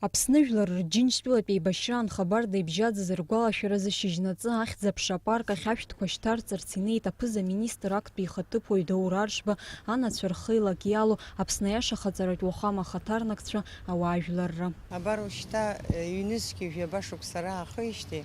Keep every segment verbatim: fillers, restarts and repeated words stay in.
Аԥсны жәлар рџьынџьтәылатә еибашьраан Хабарда ибжьаӡыз ргәалашәаразы шьыжьнаҵы Ахьӡ-аԥша апарк ахь ашәҭқәа шьҭарҵарц инеит аԥыза-министр актәи ихаҭыԥуаҩ Даур Аршба, анацәа рхы илак иалоу Аԥсны аиашахаҵаратә уахәама ахаҭарнакцәа, ауаажәларра. Абар ушьҭа, э, ҩнызқьи жәаба шықәса раахижьҭеи,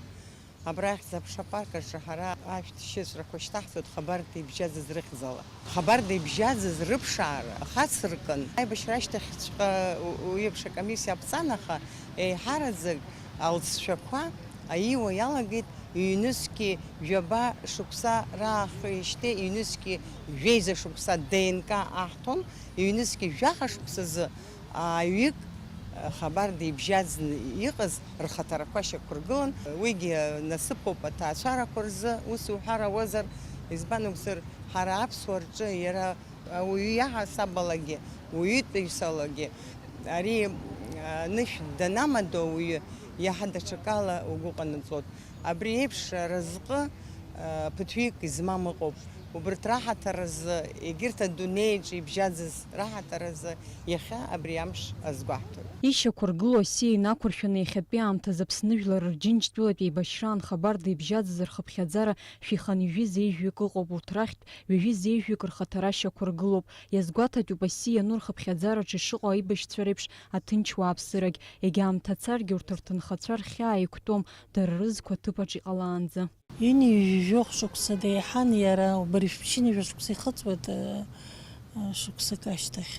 абра Ахьӡ-аԥша апарк аҿы ҳара ашәҭшьыҵәрақәа шьҭаҳҵоит Хабарда ибжьаӡыз рыхьӡала. Хабарда ибжьаӡыз рыԥшаара ахацыркын, аибашьра ашьҭахьҵәҟьа у-, уи еиԥш акомиссиа аԥҵан, аха еиҳараӡак алҵшәақәа аиуа иалагеит ҩнызқьи жәаба шықәса раахижьҭеи ҩнызқьи жәеиза шықәса Д Н К аҳҭон, ҩнызқьи жәаха шықәсазы ааҩык Хабарда ибжьаӡны иҟаз рхаҭарақәа шьақәыргылан, уигьы насыԥуп аҭаацәарақәа рзы, ус уҳәар ауазар, избан акәзар, ҳара аԥсуаа рҿы иара ауаҩы иаҳасабалагьы, уаҩытәыҩсалагьы ари анышә данамадоу ауаҩы иаҳа даҽакала угәы ҟанаҵоит. Абри еиԥш аразҟы, а, ԥыҭҩык измам ыҟоуп. Убырҭ раҳаҭыр азы, егьырҭ адунеиаҿ ибжьаӡыз раҳаҭыр азы иахьа абри амш азгәаҳҭоит. Ишьақәыргылоу асиа инақәыршәаны иахьатәи аамҭазы Аԥсны жәлар рџьынџьтәылатә еибашьраан Хабарда ибжьаӡыз рхыԥхьаӡара шәиханы ҩажәи зеижәҩык ыҟоуп, урҭ рахьтә ҩажәи зеижәҩык рхаҭара шьақәыргылоуп. Иазгәаҭатәуп асиа иану рхыԥхьаӡараҿы ишыҟоу аибашьцәа реиԥш аҭынч уааԥсырагь. Егьа аамҭа царгьы урҭ рҭынхацәа рхьаа еиқәтәом, дара рызқәа аҭыԥаҿ иҟалаанӡа. Ҩынҩажәи жәохә шықәса деиҳан иара, убри шәԥшьынҩажәа шықәса ихыҵуеит, э, э, шықәсык ашьҭахь.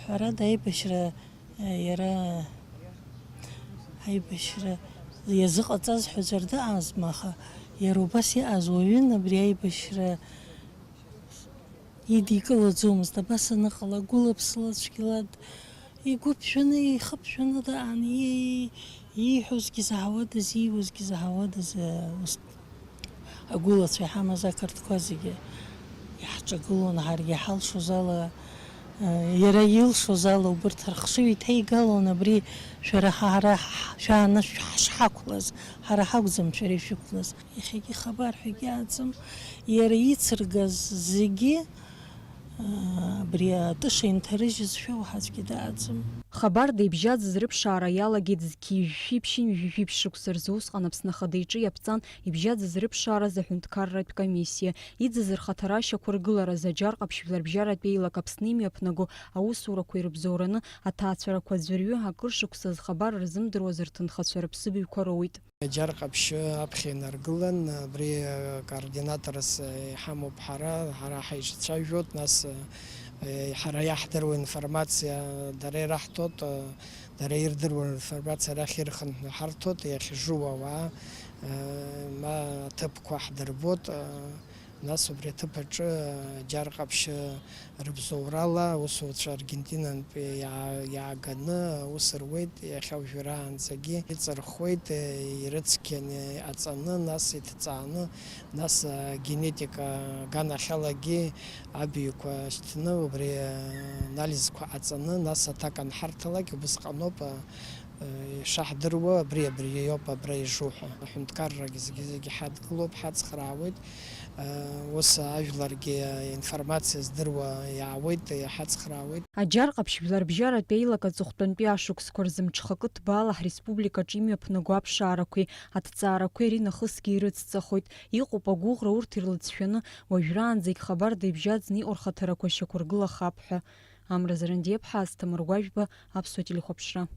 Ҳәарада, аибашьра, э, иара аибашьра иазыҟаҵаз ҳәа аӡәыр дыҟазма, аха иара убас иҟаз уаҩын абри аибашьра идикылаӡомызт, абас аныҟала, гәыла-ԥсыла цәгьала д-, игәы ԥжәаны, ихы ԥжәаны даан, ии-, ииҳәозгьы заҳауадаз, ииуазгьы заҳауадаз, э, ус агәылацәа иҳамаз ақырҭқәа зегьы иаҳҿагылон, ҳаргьы иҳалшоз ала, э, иара илшоз ала убырҭ рыхшыҩ иҭеигалон, абри шәара ҳара ҳ-, шәаанашә-, ҳшҳақәлаз, ҳара ҳакәӡам шәара ишәықәлаз. Иахьагьы хабар ҳәагьы аӡам. Иара ицыргаз зегьы, аа, абри атыша инҭарыжьызшәа уаҳа аӡәгьы дааӡам. Хабарда ибжьаӡыз рыԥшаара иалагеит зқьи жәшәи ԥшьынҩажәи жәиԥшь шықәса рзы. Усҟан Аԥсны Ахада иҿы иаԥҵан ибжьаӡыз рыԥшааразы аҳәынҭқарратә комиссиа. Иӡыз рхаҭара ашьақәыргыларазы Аџьар Ҟаԥшь жәларбжьаратә еилак Аԥсны имҩаԥнаго аусурақәа ирыбзоураны аҭаацәарақәа аӡәырҩы акыр шықәса зхабар рзымдыруаз рҭынхацәа рыԥсыбаҩқәа роуит. Аџьар Ҟаԥшь аԥхьа инаргылан, абри координаторс иҳамоуп ҳара, ҳара ҳаицәажәоит, нас, ҳара иаҳдыруа информациа дара ираҳҭоит, дара ирдыруа информациа арахь ирхынҳәны ҳарҭоит, иахьжу ауаа, ма аҭыԥқәа ҳдырбоит. Нас убри аҭыԥ аҿы Џьар Ҟаԥшь рыбзоурала аусуцәа Аргентинантәи иаа-, иааганы аус руеит, иахьа уажәраанӡагьы иҵырхуеит, ирыцқьаны иҟаҵаны, нас иҭҵааны, нас агенетика аганахьалагьы абаҩқәа шьҭны, убри анализқәа ҟаҵаны, нас аҭак анҳарҭалак, убысҟаноуп, Ишаҳдыруа, абри, абри иоуп абра ижу ҳәа. Аҳәынҭқаррагьы зегьы-зегьы ҳадгылоуп, ҳацхраауеит. Ус ажәларгьы информациа здыруа иаауеит, иҳацхраауеит. Аџьар Ҟаԥшь жәларбжьаратә еилак аҵыхәтәантәи ашықәсқәа рзы мҽхакы ҭбаала ҳреспубликаҿы имҩаԥнаго аԥшаарақәеи аҭҵаарақәеи аринахысгьы ирыцҵахоит. Иҟоуп агәыӷра урҭ ирлыҵшәаны, уажәраанӡагь Хабарда ибжьаӡны иҟоу рхаҭарақәа шьақәыргылахап ҳәа. Амра Зарандиаԥҳа, Асҭамыр Гәажәба, Аԥсуа телехәаԥшра.